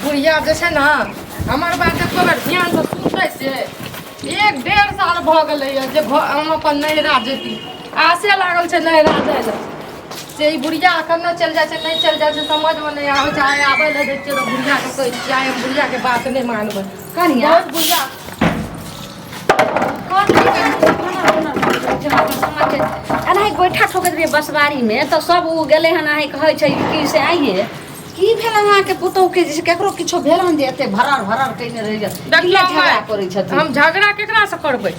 बुढ़िया जे छै ने हमर बात एको बेर ध्यानसँ सुनतै से एक डेढ़ साल भऽ गेलैए जे हम अपन नैहरा जैती, आसे लागल छै नैहरा जाइ लए। से ई बुढ़िया एखन नहि चलि जाइ छै, नहि चलि जाइ छै, समझमे नहि आबै छै। आइ आबै लए दै छियै तऽ बुढ़ियाके कहै छियै, आइ हम बुढ़ियाके बात नहि मानबै। कनिया बहुत बुढ़िया एनाही गोइठा ठोकैत रहियै बसबारीमे तऽ सब ओ गेलै हन। अहाँ कहै छै कि से आइये की भेल अहाँके पुतोहके, जे केकरो किछो भेल हन जे एते भरर भरर कयने रहैया? देखियौ किया झगड़ा माय, करै छथिन? हम झगड़ा केकरासँ करबै?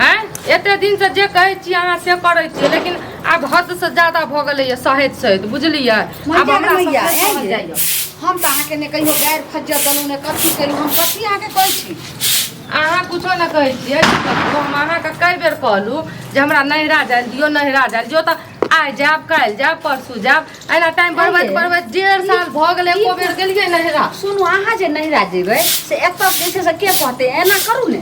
आँय, एते दिनसँ जे कहै छी अहाँ से करै छियै, लेकिन आब हदसँ ज्यादा भऽ गेलैए सहैत सहैत, बुझलियै? आब मैया हमरा रे मैया, सब नहि सहल ऐं यै। जाइए। हम तऽ अहाँके ने कहियो गारि फज्जत देलहुँ ने कथी केलहुँ। हम कथी अहाँके कहै छी? अहाँ कुछो नहि कहै छियै। की कहू, हम अहाँके कई बेर कहलहुँ जे हमरा नैहरा जाय दियौ, नैहरा जाय दियौ, तऽ आइ जायब, काल्हि जायब, परसू जायब, एना टाइम बढ़बैत बढ़बैत 1.5 साल भऽ गेलै, एको बेर गेलियै नैहरा? सुनू, अहाँ जे नैहरा जेबै से एतऽ जे छै से के कहतै? एना करू ने,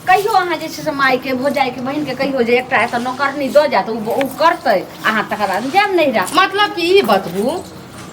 कहियो अहाँ जे छै से मायके, भौजाइके, बहिनके कहियो जे एकटा एतऽ नौकरनी दऽ जायत, ओ करतै, अहाँ तकर बाद जायब नैहरा। मतलब कि ई बतबू,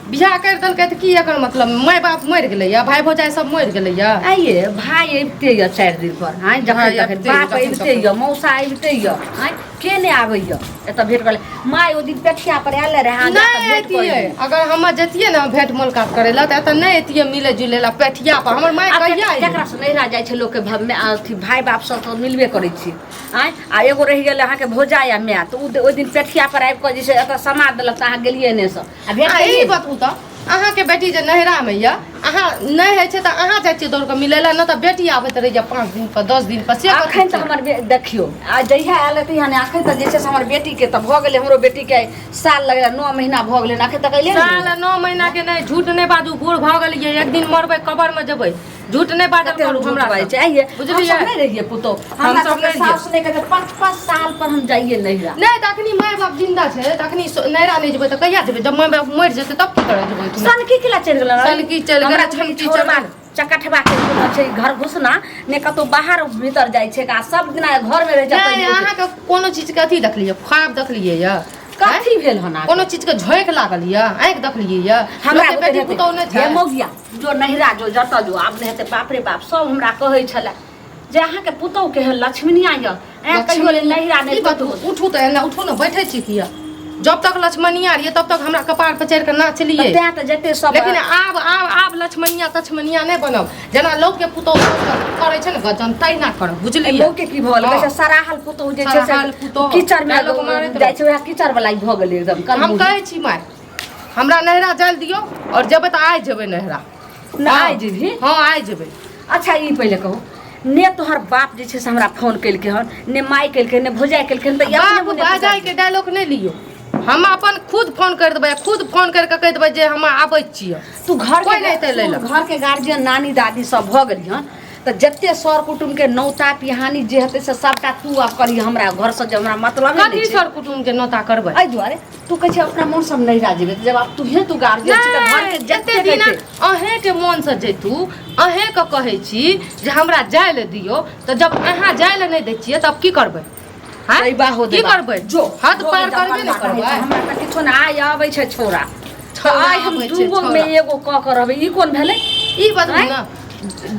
बियाह करि देलकै तऽ की एकर मतलब माय बाप मरि गेलैया, भाय भौजाइ सब मरि गेलैया? आइये भाय अबिते यऽ 4 दिन पर, आँय, जखन भाय तखन अबिते यऽ, बाप जखन अबिते तखन। यऽ, मौसा अबिते यऽ, आँय, के नहि आबैया एतऽ भेंट करै? माय ओहि दिन पेठिया पर आयल रहै, अहाँ जाकऽ नहि भेंट कऽ अयतियै। अयली। अगर हम जतियै ने भेंट मुलाकात करै लए तऽ एतऽ नहि अयतियै मिलै जुलै लए पेठिया पर हमर माय। आब कहिया अयलै? केकरा से नैहरा जाइ छै लोकके? अथी भाय बाप सब तऽ मिलबे करै छै, आँय। आ एगो रहि गेल अहाँके भौजाइ आ माय, तऽ ओ ओहि दिन पेठिया पर आबि कऽ जे छै एतऽ समाद देलक तऽ अहाँ गेलियै एने से आ भेंट आ ई केलियै? बतबू तऽ अहाँके बेटी जे नैहरामे यऽ, अहाँ नहि होइ छै तऽ अहाँ जाइ छियै दौड़ कऽ मिलै लए, नहि तऽ बेटी आबैत रहैया 5 दिन पर, 10 दिन पर, से कथी अखन तऽ छै? हमर देखियौ, आ जहिया आयल तहिया नहि। अखन तऽ जे छै से हमर बेटीके तऽ भऽ गेलै, हमरो बेटीके साल लगलै, 9 महीना भऽ गेलै, अखन तक अयलै साल नहि। 9 महीना के नहि, झूठ नहि बाजू। बूढ़ भऽ गेलियै, एक दिन मरबै, कबर मे जेबै। झूठ नहि बाजल कते हम करू झूठ हमरा बाजै से। छै? आइये बुझलियै? हमसब नहि रहियै पुतोह, हमरा हमसब सबके नहि रहियै। साउस नहि कहै, 5-5 साल पर हम जाइए नैहरा। नहि तऽ अखनी माय बाप जिंदा छै तऽ अखनी नैहरा नहि जेबै तऽ कहिया जेबै? जब माय बाप मरि जेतै तब की करऽ जेबै ओहिठिना? सनकी केला चलि गेलै? सनकी चलि गेलै, हमरा छनकी छोड़बा चलि गेलै। चकठबा के कोनो छै घर घुसना ने, कतौ बाहर भीतर जाइ छै आ सब दिना घर मे रहि नहि जाय। अहाँके कोनो चीज के अथी देखलियै, ख्वाब देखलियै यऽ? कथी भेल हन अहाँके? कोनो चीज के झोंकि लागल यऽ, आँखि देखलियै यऽ? हमरा लोकके बेटी पुतहु नहि हे छै? मौगिया, जो नैहरा जो, जतऽ जो, आब नहि हेतै। बाप रे बाप, सब हमरा कहै छलै जे अहाँके पुतहु केहन लक्ष्मीनिया यऽ, ऐं, कहियो ले नैहरा नहि ई कतहु। बतबू, उठू तऽ, एना उठू ने, बैठै छी किया? जब तक लक्ष्मणिया रहियै तब तक हमरा कपार पर चढ़ि कऽ नाचलियै। तें तऽ जते सब लेकिन आब आब आब लक्ष्मणिया तक्ष्मणिया नहि बनब। जेना लोकके पुतहु करै छै ने गजन, तहिना करब, बुझलियै? बहुके की भऽ गेलै? हँ। कहै छै सराहल पुतहु जे छै सराहल से पुतहु। कीचड़ मे लोक मारैत जाइ छै, वएह कीचड़ वाला भऽ गेलै एकदम हम कलमुही। कहै छी माय, हमरा नैहरा जाय दियौ, आओर जेबै तऽ आइ जेबै नैहरा। ने आइ जेबही? हँ, आइ जेबै। अच्छा, ई पहिले कहू ने, तोहर बाप जे छै से हमरा फोन केलकै हन ने, माय केलकै ने, भौजाइ केलकै हन, तऽ ई अपने बाप मोने बाजाय के डायलॉग नहि लियौ। हम अपन खुद फोन करि देबै, खुद फोन करि कऽ कहि देबै जे हम आबै छियै। तू घर कोइ नहि एतै लै लए। घर के गार्जियन, नानी दादी सब भऽ गेली हन, तऽ जते सर कुटुम्ब के नौता पिहानी जे हेतै से सबटा तू आब करी। हमरा घर से जे हमरा मतलब कथी नहि छै। सर कुटुम्ब के नौता करबै? एहि दुआरे तू कहै छै अपना मोन से हम नैहरा जेबै, तऽ जब आब तूहे तू गार्जियन छी तऽ घर के नहि, जते जते दिना कहै छै। अहेँके मोनसँ जैतू, अहेँके कहै छी जे हमरा जाय लए दियौ, तऽ जब अहाँ जाय लए नहि दै छियै तब की करबै? आँय? दैबा हो की दैबा। करबै? जो हद जो पार जब करबे ने बनबा करबै। रहै छै, हमरा तऽ किछो ने। आइ आबै छै छौड़ा, तऽ छौड़ा आइ हम आबै छै, दूगो मे छौड़ा। एगो कऽ कऽ रहबै। ई कोन भेलै? ई बतबू आँय? ने,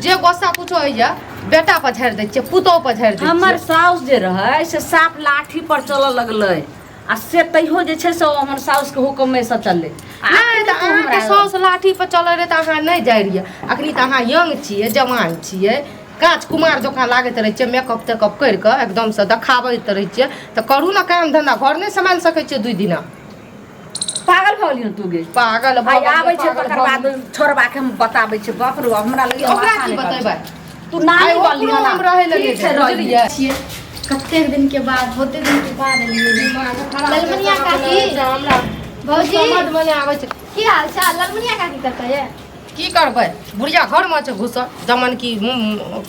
जे गुस्सा कुछो होइया बेटा पर झाड़ि दै छियै, पुतोह पर झाड़ि दै हमर छियै। साउस जे रहै से साफ लाठी पर चलऽ लगलै, आ से तैयो जे छै से ओ हमर साउसके हुकमे से चललै। आ नहि अखन तऽ तू अहाँके हमरा साउस लाठी पर चलै रहै तऽ अहाँ नहि जाइ रहियै। अखनी तऽ अहाँ यंग छियै, जवान छियै, काँच कुमार जकाँ लागैत रहै छियै, मेकअप तेकअप करि कऽ एकदमसँ देखाबैत रहै छियै, तऽ करू ने काम धन्धा। घर नहि सम्हालि सकै छियै 2 दिना? पागल भऽ गेलियौ तू गे? पागल भऽ आइ गेलियै, आबै छै पागल तकर भऽ बाद गेलियै। छोड़बाके हम बताबै छै। बाप रे बाप, हमरा लगैया ओकरा माथा की नहि काज बतेबै? छै। तू नानी आइ ओकरो बनली हन। हम रहै लए नहि ठीक छै, देबै, रही। बुझलियै? छियै कतेक दिन के बाद, बहुते दिन के बाद एलियै। दिमाग खराब ललमुनिया काकी। हमरा भौजी। समझमे नहि आबै छै। की हाल चाल? ललमुनिया काकी कतऽ यऽ? की करबै, बुढ़िया घरमे छै घुसल, जमन की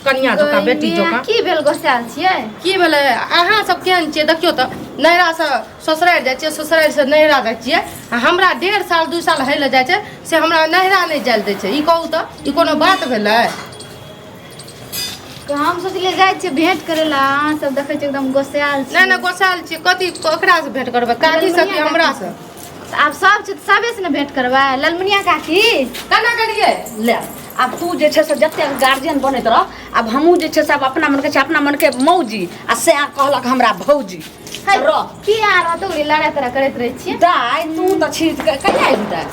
कनिया जकाँ, बेटी जकाँ। की भेल, गोसायल छियै? की भेलै? अहाँ सब केहन छियै देखियौ तऽ, नैहरासँ ससुरारि जाइ छियै, ससुरारिसँ नैहरा जाइ छियै, आ हमरा 1.5 साल 2 साल होइ लए जाइ छै से हमरा नैहरा नहि जाय लए दै छै। ई कहू तऽ, ई कोनो बात भेलै? हम सोचलियै जाइ छियै भेंट करै लए, अहाँ सब देखै छियै एकदम गोसायल नहि छी। नहि, गोसायल छियै कथी? ककरासँ भेंट करबै, काकीसँ कि हमरासँ? तऽ आब सब छै तऽ सबे से ने भेंट करबै। ललमुनिया काकी। केना करियै? ले। आब तू जे छै से जतेक गार्जियन बनैत रह, आब हमहूँ जे छै से आब अपना मनके छै, अपना मनके मौजी आ से कहलक हमरा भौजी। है, रह। की अहाँ रहतो गेलै लड़ाइ तड़ाइ करैत रहै छियै? दाइ तू तऽ छी, कहिया अयली दाइ?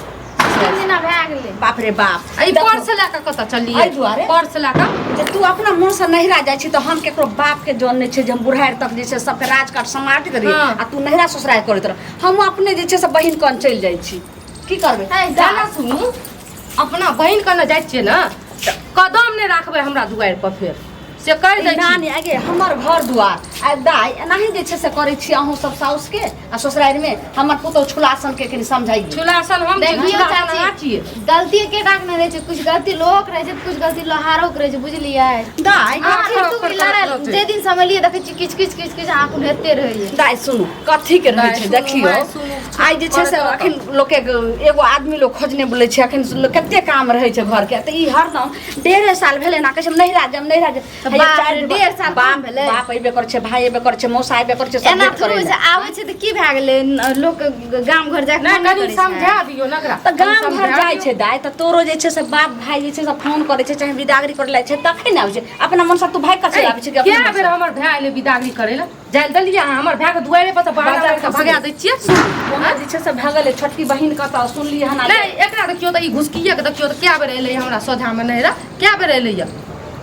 3 दिना भए गेलै। बाप रे बाप। आ ई पर्स लए कऽ कतऽ चललियै? एहि दुआरे? पर्स लए कऽ। जे तू अपना मोनसँ नैहरा जाइ छी तऽ हम केकरो बापके जन नहि छै जे हम बुढ़ारि तक जे छै सबके राजकाट समाटैत रहियै। आ तू नैहरा ससुरारि करैत रह, हम अपने जे छै से बहिन कन चलि जाइ छी, की करबै? है, दाना सुनू, अपना बहिन कने जाइ छियै ने तऽ कदम नहि राखबै हमरा दुआरि पर, फेर से कहि दै छी। नानी आगे हमर घर दुआर आ दाइ एनाही जे छै से करै छी अहूँ सब साउसके आ ससुरारिमे। हमर पुतहु छुलासन के कनि समझाइए। छुलासन हम छी, देखियौ छुलासन चाची। अहाँ छियै। गलती के नहि रहै छै, कुछ गलती लोक रहै छै, कुछ गलती लोहारो के रहै छै, बुझलियै? दाइ अहाँ कथी फालतू ओकर के लड़ाइ करत रहतै? जे दिन समझलियै देखै छी किच किच किच किच अहाँ हेते रहैये। दाइ सुनू, कथी के रहै दाइ छै? सुनू, देखियौ माय सुनू, आइ जे छै से करत अखन लोकके एगो आदमी लोक खोजने बोलै छै, अखन लोक कते काम रहै छै घरके, तऽ ई हरदम 1.5 साल भेलै ना कहै छै हम नैहरा जायब, नैहरा जायब। तऽ हैया बाप चारि रे, दिन 1.5 साल बाप कम भेलै? बाप अयबे करै छै, भाय अयबे करै छै, मौसा अयबे करै छै, सब एना भेंट थोड़े करै होइ लए। छै, आबै छै तऽ की भए गेलै? लोक गाम घर जाके नहि मन नहि कनि करै छै। समझा दियौ ने एकरा। तऽ कनि गाम घर समझा जाइ दियौ। छै दाइ, तऽ तोरो जे छै से बाप भाय जे छै से फोन करै छै, चाहे बिदागरी करै लए छै तखन आबै छै। अपना मनसँ तू भागि कऽ चलि आबै छै कि अपने कए बेर मनसँ? हमर भाय एलै बिदागरी करै लए, जाय लए देलियै अहाँ? हमर भायके दुआरे पर से बहाना बाजार मारि कऽ भगा दै छियै। वहाँ जे छै से भए गेलै छोटकी बहिन के तऽ सुनलियै हन। नहि, एकरा देखियौ तऽ, ई घुसकिए के देखियौ तऽ, कए बेर एलै हमरा सोझामे नैहरा, कए बेर एलै यऽ?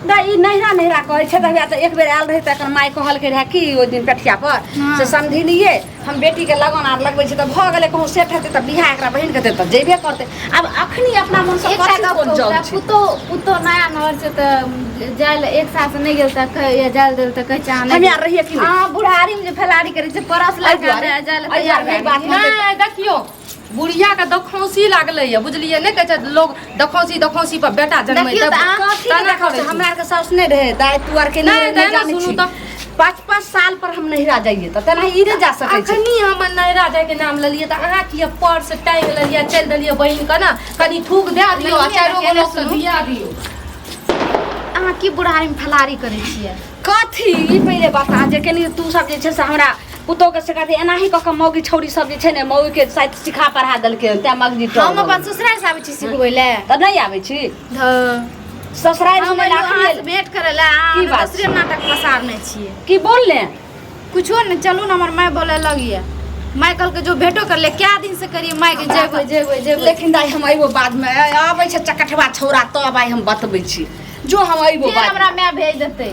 नहि, ई नैहरा नैहरा कहै छै तऽ हमरा तऽ एक बेर आयल रहै तऽ एकर माय कहलकै रहए कि ओहि दिन पेठिया पर से समधिनिये हम बेटीके लगन आर लगबै छी तऽ भऽ गेलै, कहूँ सेट हेतै तऽ बियाह एकरा बहिनके हेतै तऽ जेबे करतै। आब अखनी अपना मनसँ एकटा कथी गप कोन कहू जन तऽ छै? पुतोह पुतोह नया नहर छै तऽ जाय लए एक साल से नहि गेल तऽ कहैया जाय लए देल तऽ कहै छै अहाँ नहि हम आर रहियै कि नहि? अहाँ बुढ़ारी मे जे फलारी करै छै, परस लए एहि दुआरे- कऽ जाय लए एहि तैयार दुआरे भए बात गेलियै। नहि, देखियौ, बुढ़िया के दखौसी लागलै यऽ, बुझलियै? नहि कहै छै लोग दखौसी दखौसी पर बेटा जन्मै देखियौ तऽ अहाँ कथी के तेना देखै करै छै? छै। हमरा आरके साउस नहि रहै दाइ, तू आरके नहि नहि, रहै, नहि दाइ, जानै सुनू छी। तऽ। 5-5 साल पर हम नैहरा जाइए तऽ तेना ई नहि जा सकै छै। अखनी हम नैहरा जायके नाम लेलियै तऽ अहाँ किए पर्स टाँगि लेलियै, चलि देलियै बहिन के ने? कनि थूक दए दियौ आ नहीं, चारि गो नहीं, लोकके सुनू। दिया दियौ। अहाँ की बुढ़ारी मे फलारी करै छियै? कथी ई पहिले बता जे कनि तू सब जे छै से हमरा पुतोहके सिखा दे। एनाही कऽ कऽ मौगी छौरी सब जे छै ने मौगीके शायद सिखा पढ़ा देलकै हन, तें मगजी हम अपन ससुराल से आबै छी सिखबै लए? तऽ नहि आबै छी ससुरारि हम सुनै लए एलियै अखन? अहाँ से भेंट करै लए, अहाँ की बात दोसरे नाटक पसारने छियै। की बोलले? कुछो नहि, चलू ने, हमर माय बोले लगिए। माय कहलकै जो भेटो कर ले, क्या दिन से करिए माय के जेबै जेबै जेबै। लेकिन दाइ हम अयबो बादमे, आबै छै चकठवा छौरा तब आइ हम बतबै छी, जो हम अयबो फेर बाद। हमरा माय भेज देतै।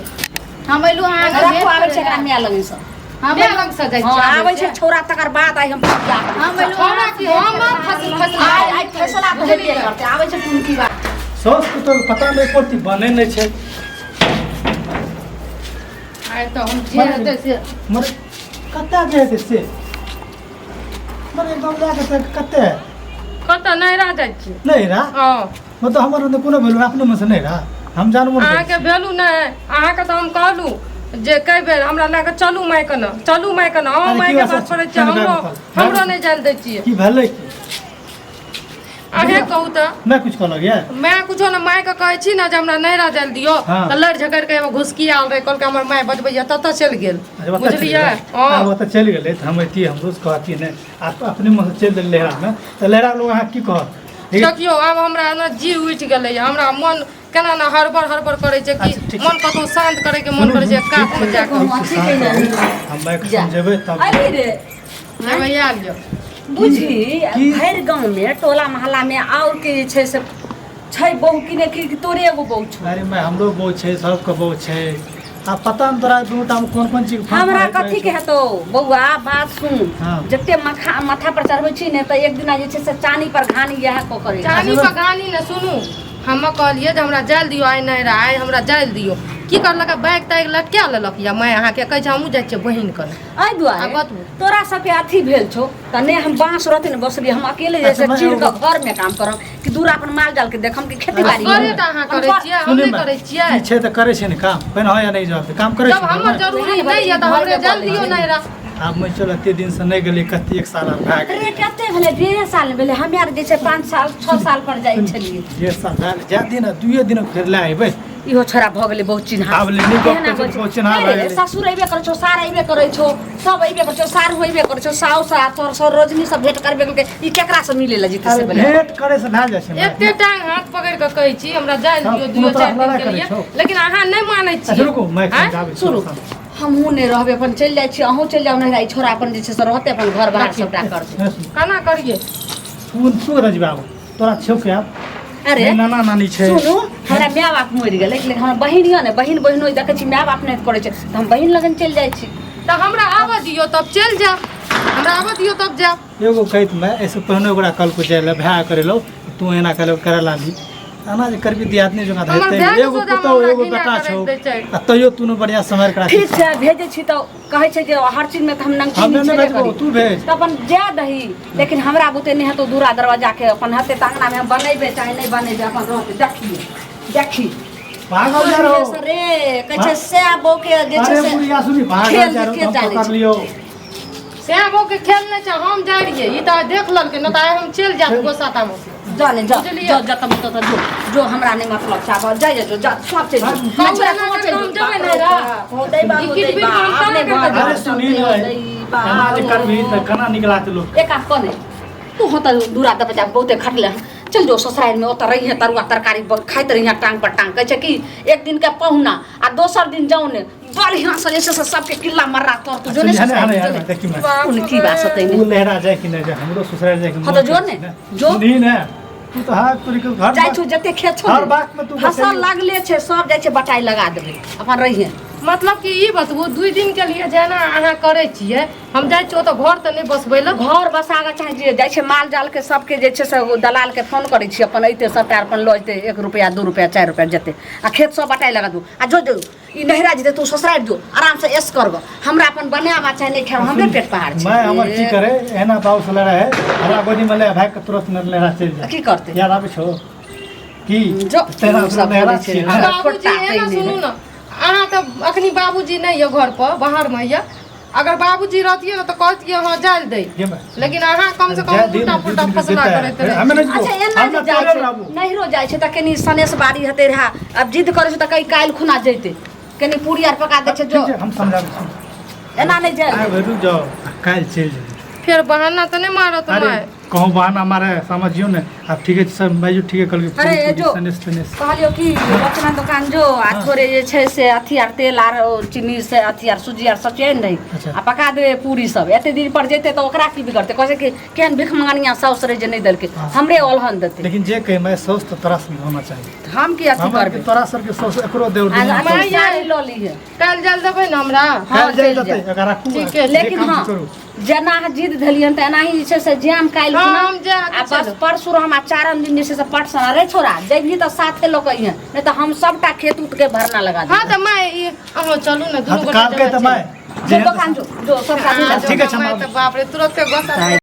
हम एलहुँ अहाँके रखो, भेंट आबै छै करै एकरा लए। माय लगसँ। हम माय लगसँ जाइ हँ छियै, आबै छै छौरा तकर बाद आइ हम पूजा करै। हम एलहुँ छौड़ा अहाँसँ की भेंट हम करै लए। फसल फसल आइ आइ फैसला तऽ हेबे करतै, आबै छै टुनकी बात। साउस पुतोहके पता नहि पड़ती, बनै नहि छै। आइ तऽ हम जे हेतै से मरे कतऽ जे हेतै से मरे एकदम लए कऽ तऽ कतऽ? कतऽ नैहरा जाइ छियै। नहि रा। हँ। मतलब हमर ओन्ने कोनो वैल्यू अपने मनसँ नहि रहा, हम जानबो नहि करै अहाँके वैल्यू नहि। अहाँके तऽ हम कहलहुँ जे कई बेर हमरा लए कऽ चलू माय कने, चलू माय कने, अहाँ अरे मायके की बात बात करै छियै। छै? हमरो चल, हमरो नहि जाय दै छियै। की भेलै की? अहें कहू तऽ। मैं कुछ कहलक ये? मैं कुछो ने, मायके कहै छी ने जे हमरा नैहरा जाय दियौ तऽ लड़ि झगड़ि कऽ एगो घुसकी आयल रहै, कहलकै हमर माय बजबैया, ततऽ चलि गेल। अच्छा, ओतऽ चलि बुझलियै? गेलै। हँ। आब ओतऽ चलि गेलै तऽ हम अतियै, हमरो से कहतियै नहि। आ अपने मनसँ चलि देलै लहरामे तऽ लहरा लोग अहाँ की कहत? लेकिन देखियौ, आब हमरा ने जी उठि गेलैए, हमरा मन केना ने हड़बड़ हड़बड़ करै छै कि अच्छा, ठीक छै। मन कतहु शान्त करैके मन करै छै कातमे जाकऽ। ठीक छै, शान्त रहू। हम मायके जा। समझेबै तब। अरे रे। भैया आयल यऽ। बुझी की? भरि गाँवमे टोला मोहल्लामे आओर के जे छै से छै बहु कि नहि, कि तोरे एगो बहु छौ? अरे मैं हमरो बहु छै, सबके बहु छै। आ पता ने तोरा दुनू टामे कोन कोन चीज फर्क हमरा पड़ैत रहै कथी के छौ। हेतौ बौआ, बात सुन। जते मखा माथा पर चढ़बै छी ने तऽ एक दिना जे छै से चानी पर घानी इएह कऽ करै छै। चानी पर घानी ने, सुनू, हम कहलियै जे हमरा जायल दियौ आइ नैहरा, आइ हमरा जायल दियौ। की करलक? बैग तैग लटका लेलक या माय अहाँके कहै छै हमहूँ जाइ छियै बहिन कने। एहि दुआरे आ बतबू। तोरा सबके अथी भेल छौ तऽ नहि हम बाँस रहतै ने बसली, हम अकेले जे अच्छा, छै मैं चीर कऽ एगो- घरमे काम करब कि दूर अपन माल जाल के देखम कि खेती बाड़ी? करे तऽ अहाँ करै छियै, हम सुने नहि मैं, करै छियै। की छै तऽ करै छै ने काम पहिने, हँ या नहि जवाब दे, काम करै जब छै हमर ने? जरूरी नहि यऽ तऽ हमरे जायल दियौ नैहरा। आब मैं चल एते दिन से नहि गेलियै, कते एक साल आर भए गेल। अरे कते भेलै? 1.5 साल भेलै। हमे आर जे छै 5 साल 6 साल पर जाइ छलियै। 1.5 साल भए गेल, जाय दिन दुइए दिन फेर लए अयबै। इहो छोरा भऽ गेलै बहुत चिन्हा। आब लेनी गप केहन करै छै, आबै छै? बहुत चिन्हा अरे, भए गेलै। ससुर अयबे करै छौ, सार अयबे करै छौ, सब अयबे करै छौ, सारू अयबे करै छौ, साउस आ तोहर सरोजनी सब भेंट करबे केलकै। ई केकरा से मिलै लए जेतै से अरे बोले? भेंट करे से भए जाइ छै माय। एते टांग हाथ पकड़ि कऽ कहै छी हमरा जाय सब दियौ कोनो दुइयो तरह चारि दिन लड़ाइ के करै लिए, छौ। लेकिन अहाँ नहि मानै अच्छा छियै। रुकू, मैं आँय? समझाबै छी। सुनू, हमहूँ नहि रहबै, अपन चलि जाइ छी, अहूँ चलि जाउ नैहरा। ई छोरा अपन जे छै से रहतै, अपन घर बाहर सबटा करतै। नहि सुन। केना करियै? तू तू रजबा आब तोरा छौ के आब? अरे नहि नाना नानी छै। सुनू, हमरा माय बाप मरि गेलै, लेकिन हमरा बहिन यऽ ने, बहिन बहिनो देखै छी माय बाप नहि करै छै तऽ हम बहिन लगन चलि जाइ छी। तऽ हमरा आबऽ दियौ तब चलि जायब, हमरा आबऽ दियौ तब जायब। एगो कहैत मैं ऐसे पहिने ओकरा कल को जाय ले भए करेलो, तू एना करे करे लाली, एना जे करबी दियादनी जोगा हमर हेतै। भायके एगो सोझामे पुतहु हमरा एगो घृणा बेटा करैत छौ दै छै। आ तैयो तू ने बढ़िया समय करा। ठीक छै, भेजै छी तऽ कहै छै जे हर चीजमे तऽ हम नमकीन हमे नहि छेबे भेजबो, करी। तू भेज। तऽ अपन जाय दही, लेकिन हमरा बुते नहि हेतौ दूरा दरवाजाके, अपन हेतै तऽ अङ्गनामे हम बनेबै चाहे नहि बनेबै, अपन रहतै। देखिए देखी भागल जा रहो। रे कहै छै सएह बौके जे छै अरे से बुढ़िया सुनी, भागल खेल जा रहो, के हम जानै पकड़ छै। लियो। सएह बौके खेल नहि छै, हम जाइ रहियै, ई तऽ देख लेलकै ने, तऽ आइ हम चलि जायब गोसा तामस। जा ने जा। बुझलियै? जा जतऽ ततऽ जो जो, हमरा नहि मतलब छै, आब जाइ जो, जा सब चलि जो। कहू छोरा, एना तोहूँ कऽ चलि हम जो। जेबै ने रा। हो दैबा, ई हो किट दैबा, बिट हम अपने केना घर कऽ अरे सुनी हो ने, दैबा, एना जे करबी तऽ केना निकलाते लोक? एक काम कऽ ने, तू हो तऽ दूरा दरवाजा बहुते खटले हन, चल जो ससुराल में, ओतऽ रहिहे, तरुआ तरकारी खाइत रहिहे टांग पर टांग। कहै छै कि एक दिन के पहुना आ दोसर दिन जाउ ने बढ़िया से जे छै से सबके किल्ला मर्रा तोर। तू जो ने अच्छा, ससुराल हने, जो हने, ने। देखी मैं। उन की बात सतै उ ने लहरा जाए कि नहीं जाए, हमरो ससुराल जाए के हाँ तो मन जो करै ने, छै ने। जो। सुनही ने तू तऽ हाथ तोरी के घर जाइ छौ जते खेत छौ हर ने, बात में तू फसल बतेली। लागले छै, सब जाइ छै बटाइ लगा देबै, अपन रहिहे। मतलब कि ई बतबू, 2 दिन के लिए जेना अहाँ करै छियै, हम जाइ छियै ओतऽ घर तऽ नहि बसबै लए। घर बसा कऽ चाहे जे जाइ छै, माल जाल के सबके जे छै से ओ दलाल के फोन करै छियै, अपन अइतै सबटा अपन लऽ जेतै, 1 रुपया 2 रुपया 4 रुपया जेतै, आ खेत सब बटाइ लगा देबौ। आ जो जो ई नहिरा जेतै, तू ससुरारि जो, आराम से ऐश करबऽ, हमरा अपन बनायब आ चाहे नहि खायब, हमरे पेट पहाड़ छै। मैं हमर की करे, एना बाबू से लड़ाई है, हमरा गोदी में ले भाग के तुरंत न लहरा चलि जा। की करतै? याद आबै छौ की? जो तेरा सब लहरा बोलै छै। छियै ने। बाबूजी खोटा एना तैने सुनू ने, अहाँ तऽ अखनी बाबूजी नहि यऽ घर पर, बाहरमे यऽ। अगर बाबूजी रहतियै ने तऽ कहतियै हँ जाय दै, ये मैं। लेकिन अहाँ कम से कम जाय दे उल्टा ने, दू पुल्टा दिन के फसला जेतै। करैत रहै। हमे नहि जेबो। अच्छा एना हम जे ने जाइ तोरे छै रहबो। नैहरो जाइ छै तऽ कनी सनेस बारी हेतै रहए, आब जिद करै छै तऽ कहीं काल्हि खुना जैतै, कनी पूरी आर पका दै छै जो। ठीक छै, हम समझाबै छी। एना नहि जाय। आइ भरि रुक जाओ आ काल्हि चलि जेबै। फेर बहाना तऽ नहि मारत? अरे माय कहूँ बहाना मारे समझियो ने। आब ठीके छै सब, भाइयो ठीके कहलकै। अरे पूरी, जो सनेस तनेस कहलियो कि रचना दोकान जो आ थोड़े जे छै से अथी आर तेल आर ओ चीनी से अथी आर सूजी आर सब चीज आनि दही। अच्छा। आ पका देबै पूरी सब। एते दिन पर जेतै तऽ ओकरा की बिगड़तै? कहै छै कि केहन भिख मंगनिया साउस रहै जे नहि देलकै, हमरे अलहन देतै। लेकिन जे कहे मैं साउस तऽ तोरा संग होना चाही। हम की अथी हमरा करबै? तोरा सबके साउस एकरो देवर आ दुनू अथी माय साड़ी लऽ लीहे। काल्हि जाय देबै ने हमरा? हँ, काल्हि जाय चलि देतै जायब। एकरा राखू। ठीके छै। जे लेकिन काम हँ करू। जेना अहाँ जिद धेलियन तऽ एनाही जे छै से जाम काल्हि हँ, खुना हम जायब, आ बस चलू। परसू हम आ चारम दिन जे छै से पटसन रे छोरा जैबही तऽ साथे लऽ कऽ अइहें, नहि तऽ हम सबटा खेत उत के भरना लगा हँ देबै। तऽ माय ई अहाँ चलू ने हँ दुनू तऽ गोटा काल्हि जेबै। तऽ माय जो दोकान जो, जो सबटा हँ, ठीक छै, माय हम तऽ बाप रे तुरते गोसा।